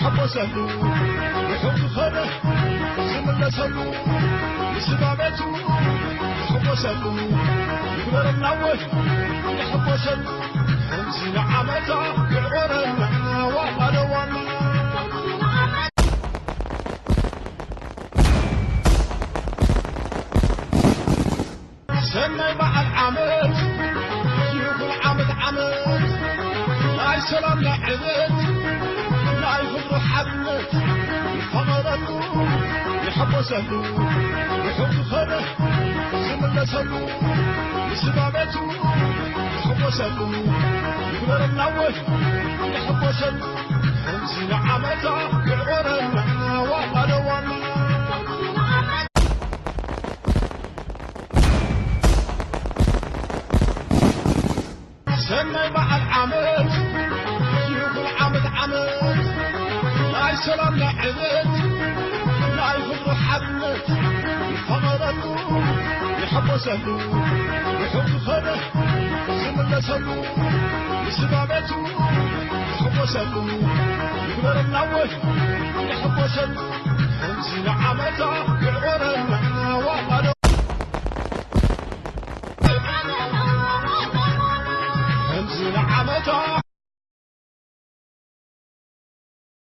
ይሕጎሰሉ፣ ርሑቕ ዝኸደ ዝምለሰሉ፣ ንስድራ ቤቱ ይሕጎሰሉ፣ ይግበረልና እወ ይሕጎሰሉ፣ ከምዚ ንዓመታ ይዕቆረና ዋላ ደዋና። ሰናይ በዓል ዓመት ይኹን ዓመት ዓመት፣ ናይ ሰላም ናይ ዕብየት ናይ ፍቕሪ ሓድነት ይፈቐረሉ፣ ይሕጎሰሉ፣ ርሑቕ ዝኸደ ዝምለሰሉ፣ ንስድራ ቤቱ ይሕጎሰሉ፣ ይግበረልና እወ ይሕጎሰሉ፣ ከምዚ ንዓመታ ይዕቆረና ዋላ ደዋና። ሰናይ በዓል ዓመት ይኹን ዓመት ዓመት፣ ናይ ሰላም ናይ ዕብየት ናይ ፍቕሪ ሓድነት ይፈቐረሉ፣ ይሕጎሰሉ፣ ርሑቕ ዝኸደ ዝምለሰሉ፣ ንስድራ ቤቱ ይሕጎሰሉ፣ ይግበረልና እወ ይሕጎሰሉ፣ ከምዚ ንዓመታ